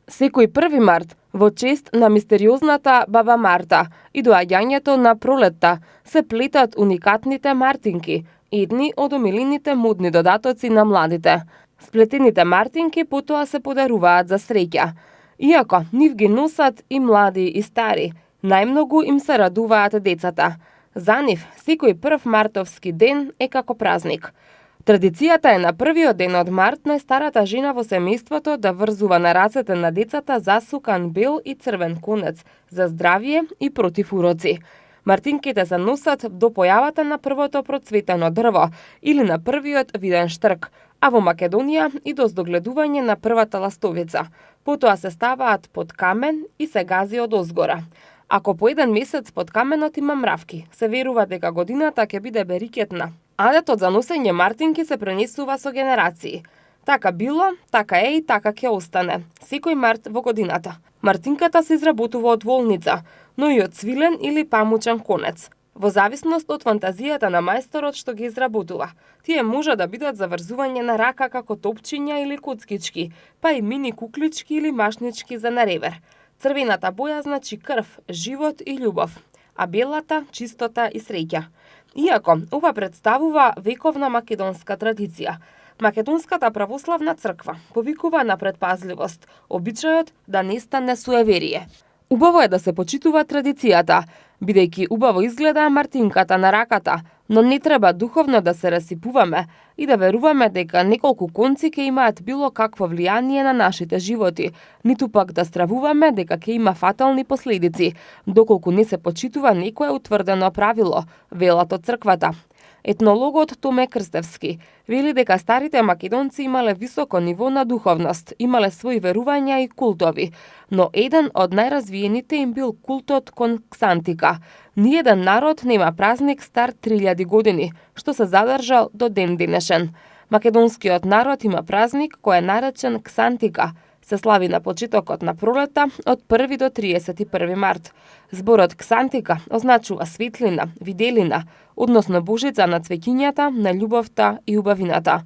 Секој 1 март во чест на мистериозната баба Марта и доаѓањето на пролетта се плетат уникатните мартинки, едни од омилените модни додатоци на младите. Сплетените мартинки потоа се подаруваат за среќа. Иако нив ги носат и млади и стари, најмногу им се радуваат децата. За нив секој 1 мартовски ден е како празник. Традицијата е на првиот ден од март најстарата жена во семејството да врзува на рацете на децата засукан бел и црвен конец за здравје и против уроци. Мартинките се носат до појавата на првото процветено дрво или на првиот виден штрк, а во Македонија и до здогледување на првата ластовица. Потоа се ставаат под камен и се гази од озгора. Ако по еден месец под каменот има мравки, се верува дека годината ќе биде берикетна. Адетот за носење мартинки се пренесува со генерации. Така било, така е и така ќе остане. Секој март во годината. Мартинката се изработува од волница, но и од свилен или памучен конец, во зависност од фантазијата на мајсторот што ги изработува. Тие може да бидат за врзување на рака како топчиња или куцкички, па и мини куклички или машнички за наревер. Црвената боја значи крв, живот и љубов, а белата чистота и среќа. Иако ова представува вековна македонска традиција, Македонската православна црква повикува на предпазливост, обичајот да не стане суеверие. Убаво е да се почитува традицијата, бидејќи убаво изгледа мартинката на раката, но не треба духовно да се расипуваме и да веруваме дека неколку конци ќе имаат било какво влијание на нашите животи, ниту пак да стравуваме дека ќе има фатални последици, доколку не се почитува некое утврдено правило, велат од црквата. Етнологот Томе Крстевски вели дека старите македонци имале високо ниво на духовност, имале своји верувања и култови, но еден од најразвиените им бил култот кон Ксантика. Ниеден народ нема празник стар 3000 години, што се задржал до ден денешен. Македонскиот народ има празник кој е наречен Ксантика, се слави на почетокот на пролета од 1 до 31 март. Зборот Ксантика означува светлина, виделина, односно божица на цвеќињата, на љубовта и убавината.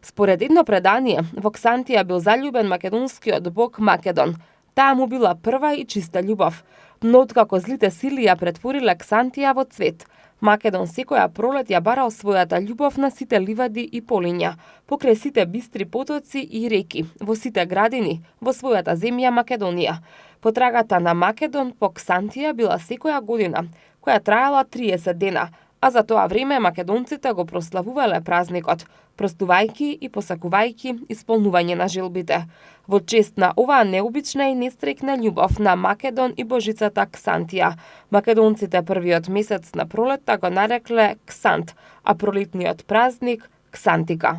Според едно предание, во Ксантија бил заљубен македонскиот бог Македон. Таа му била прва и чиста љубов. Но откако злите сили ја претвориле Ксантија во цвет, Македон секоја пролет ја барал својата љубов на сите ливади и полиња, покрај сите бистри потоци и реки, во сите градини, во својата земја Македонија. Потрагата на Македон по Ксантија била секоја година, која траела 30 дена, а за тоа време македонците го прославувале празникот, простувајќи и посакувајќи исполнување на желбите. Во чест на оваа необична и нестрекна љубов на Македон и божицата Ксантија, македонците првиот месец на пролетта го нарекле Ксант, а пролетниот празник Ксантика.